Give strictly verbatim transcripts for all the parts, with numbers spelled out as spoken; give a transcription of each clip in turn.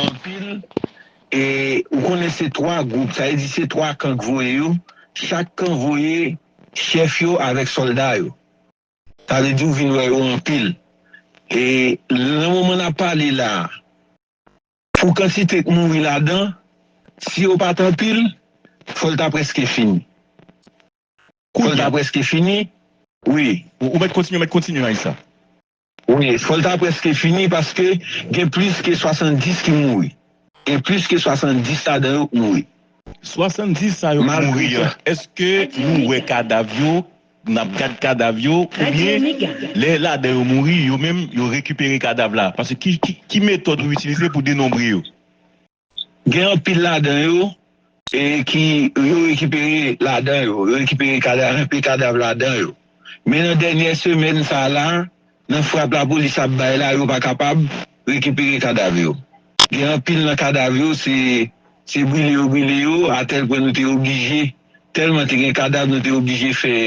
anpil. E ou konnen se twa gwoup, sa vle di se twa kan k voye yo. Chak kan voye chèf yo avèk sòlda yo. Sa vle di ou vin wè yo anpil. E nan moman n ap pale la a, pou kantite k mouri ladan, si yo pa t anpil, fò l ta prèske fini. Fò l ta prèske fini. Wi. Ou, ou mèt kontinye, mèt kontinye, Majistra. Wi, fò l ta prèske fini paske gen plis ke swasanndis ki mouri. Gen plis ke swasanndis ladan yo k mouri. Swasanndis sa yo k mouri an, èske nou wè kadav yo, n ap gad kadav yo, oubyen lè ladan yo mouri, yo menm, yo rekipere kadav la? Paske ki, ki, ki metòd ou itilize pou denonbre yo? Gen anpil ladan yo e ki yo rekipere ladan yo, yo rekipere kada, anpil kadav ladan yo. Men nan dènyè semèn sa a la, nan frap lapolis ap bay la, yo pa kapab rekipere kadav yo. Gen anpil nan kadav yo, se, se brile yo brile yo, atèl pwen nou te oblije, tèlman te gen kadav, nou te oblije fè,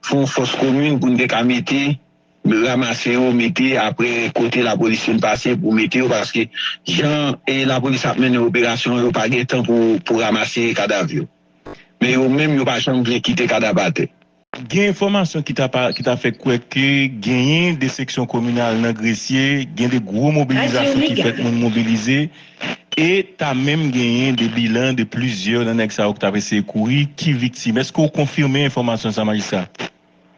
fè yon fòs komin pou n te ka mete ranmase yo, mete apre kote lapolis fin pase pou mete yo, paske jan e lapolis ap mennen operasyon, yo pa gen tan pou, pou ranmase kadav yo. Men yo menm, yo pa janm vle kite kadav atè. Gen enfòmasyon ki ta pa, ki ta fè kwè ke genyen de seksyon kominal nan Gresye, gen de gwo mobilizasyon ki fèt, moun mobilize, e ta menm genyen de bilan de plizyè nan nèg sa yo ki t ap eseye kouri, ki viktim. Èske w konfime enfòmasyon sa, Majistra?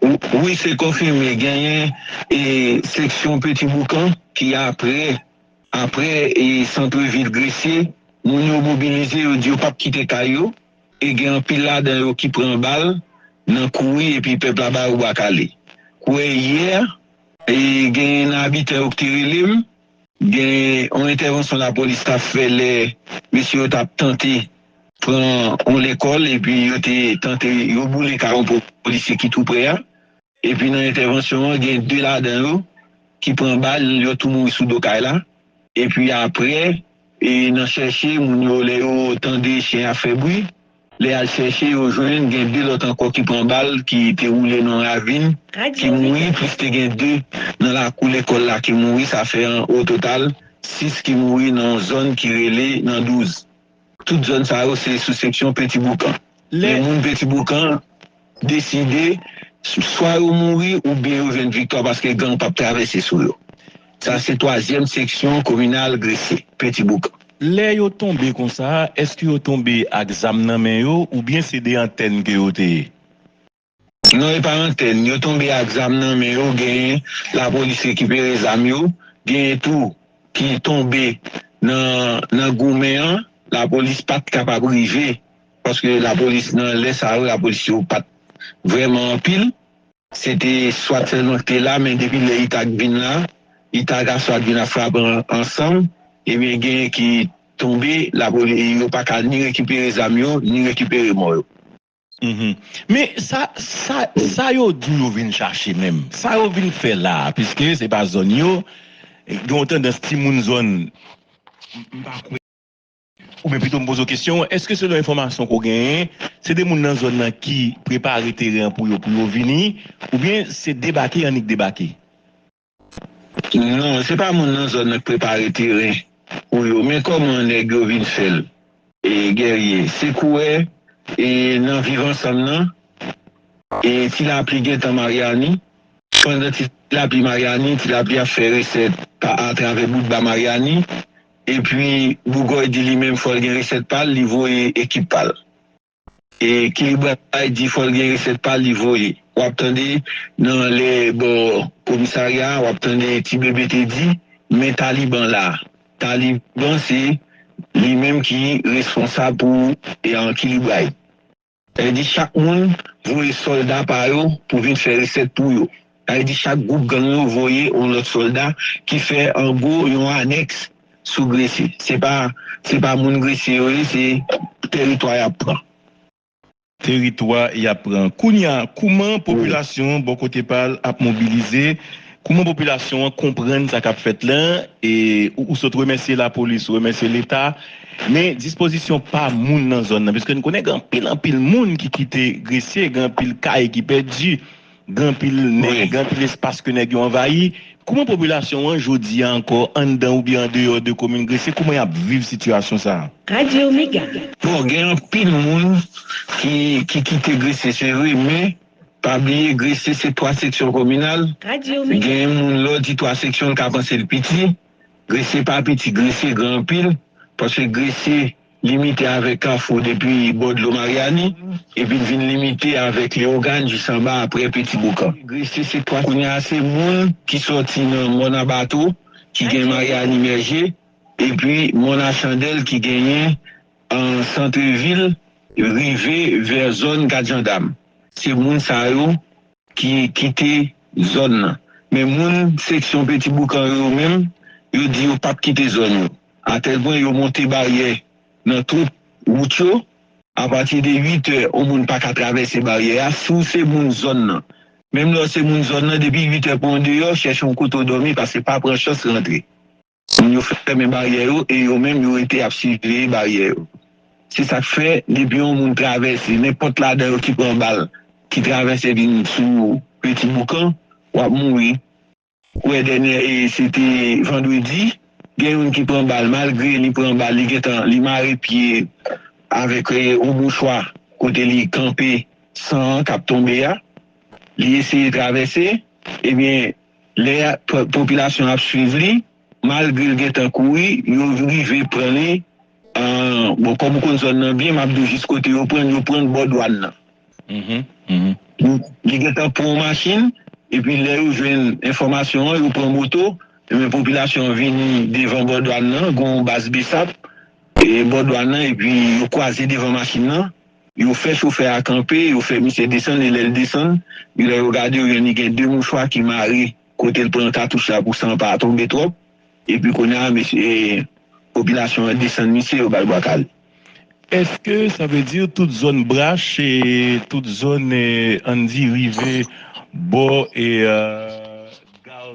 Wi, se konfime. Genyen e seksyon Peti Boukan ki apre, apre e santrevil Gresye, moun yo mobilize, yo di yo p ap kite kay yo, e gen anpil ladan yo ki pran bal nan kouri epi pèp la ba yo bwa kale. Kwè yè, e gen abitan yo ki te rele m, gen yon entèvansyon lapolis t ap fè lè mesye yo t ap tante pran yon lekòl, epi yo te tante, yo boule kay yon po-, polisye ki tou pre a. Epi nan entèvansyon an, gen de ladan yo ki pran bal, yo tou mouri sou do kay la. Epi apre, e nan chèche, moun yo, lè yo tande chen ap fè bri, lè y al chèche, yo jwenn gen de lòt ankò ki pran bal, ki te woule nan yon ravin, ki mouri, plis te gen de nan lakou lekòl la ki mouri. Sa fè an, o total, sis ki mouri nan yon zòn ki rele nan douz. Tout zòn sa yo, se sou seksyon Peti Boukan. Men moun Peti Boukan deside, swa yo mouri oubyen yo jwenn viktwa, paske gang p ap travèse sou yo. Sa se twazyèm seksyon kominal Gresye, Peti Boukan. Lè yo tonbe konsa, èske yo tonbe ak zam nan men yo, oubyen se de antèn ke yo te ye? Non, e pa antèn. Yo tonbe ak zam nan men yo, genyen lapolis rekipere zam yo, genyen tou ki tonbe nan, nan goumen an, lapolis pa t kapab rive, paske lapolis nan lè sa yo, lapolis yo pa t vrèman anpil. Se te swat sèlman ki te la, men depi lè itag vin la, itag a swat vin ap frape an-, ansanm, ebyen genyen ki tonbe, lapolis, yo pa ka ni rekipere zam yo, ni rekipere mò yo. Mhm. Men sa, sa, sa yo di yo vin chache menm, sa yo vin fè la a, piske se pa zòn yo, gen yon tandans timoun zòn, m pa kwè, oubyen pito m poze w kesyon, èske selon enfòmasyon ke w genyen, se de moun nan zòn nan ki prepare teren an pou yo, pou yo vini, oubyen se debake annik debake? Non, se pa moun nan zòn nan k prepare teren pou yo. Men kòman nèg yo vin fè l? E, Guerrier, se kouwè, e, nan Viv Ansanm nan, e, Ti Lapli gentan Maryani. Pandan Ti Lapli Maryani, Ti Lapli ap fè resèt pa, atravè bout ba Maryani. Epi, Bougòy di li menm fò l gen resèt pa l, li voye ekip pa l. E Kilibway di fò l gen resèt pa l, li voye. W ap tande nan lè bò komisarya a, w ap tande Ti Bebe te di, men Taliban la. Taliban se li menm ki responsab pou, e, an Kilibway. Sa vle di chak moun voye sòlda pa yo pou vin fè resèt pou yo. Sa vle di chak gwoup gang yo voye yon lòt sòlda ki fè an gwo yon anèks sou Gresye. Se pa, se pa moun Gresye yo ye, se teritwa y ap pran. Teritwa y ap pran. Kounye a, kouman popilasyon an bò kote pa l ap mobilize? Kouman popilasyon an konprann sa k ap fèt la? E ou, ou sot remèsye lapolis, ou remèsye Leta, men dispozisyon pa moun nan zòn nan, piske n konnen gen anpil, anpil moun ki kite Gresye, gen anpil kay ki pèdi, gen anpil nèg, gen anpil espas ke nèg yo anvayi. Kouman popilasyon an jodi a ankò anndan oubyen andeyò de komin Gresye, kouman y ap viv sitiyasyon sa a? Radyo Mega. Bon, gen anpil moun ki, ki kite Gresye, se vre, men pa bliye Gresye se twa seksyon kominal. Radyo Mega. Gen moun lè w di twa seksyon, l ka panse l piti. Gresye pa piti, Gresye gran anpil, paske Gresye limite avèk Kafou depi bò dlo Maryani, epi l vin limite avèk Leyogàn jis anba apre Peti Boukan. Gresye se twa, kounye a se moun ki sòti nan Mòn a Bato, ki gen Maryani Mèje, epi Mòn a Chandèl ki genyen an Santrevil, rive vè zòn Gad Jandam. Se moun sa yo ki kite zòn nan. Men moun seksyon Peti Boukan yo, yo menm, yo di yo p ap kite zòn yo. Atèl pwen yo monte baryè nan tout wout yo. Apati de uit è, yon moun pa ka travèse baryè a si w se moun zòn nan. Menm lè w se moun zòn nan, depi uit è pran w deyò, chèche yon kote w dòmi, paske pa pran chans rantre. Moun yo fèmen baryè yo e yo menm yo rete ap siveye baryè yo. Se sa k fè, depi yon moun travèse, nenpòt ladan yo ki pran bal, ki travèse vin sou Peti Boukan, w ap mouri. Ou wè dènyè, e, se te vandredi, gen youn ki pran bal, malgre li pran bal, li gentan, li mare pye avèk, e, yon mouchwa kote li kanpe san an k ap tonbe a. Li eseye travèse, ebyen, lè a, po-, popilasyon ap swiv li, malgre l gentan kouri, yo rive pran li. An, bon, kòm ou konn zòn nan byen, m ap di w jis kote yo pran l, yo pran l bò dwàn nan. Mhm, mhm. Li, li gentan pran yon machin, epi lè yo jwenn enfòmasyon an, yo pran moto, ebyen popilasyon an vini devan bò dwàn nan, gen yon baz B S A P, e bò dwàn nan, epi yo kwaze devan machin nan, yo fè chofè a kanpe, yo fè misye desann, e lè l desann, lè yo gade, yo jwenn li gen de mouchwa ki mare kote l pran katouch la pou san pa tonbe twòp. Epi kounye a, mesye, popilasyon an desann misye, yo ba l bwa kale. Èske sa vle di tout zòn Brach e tout zòn, e, ann di rive bò e, e, gar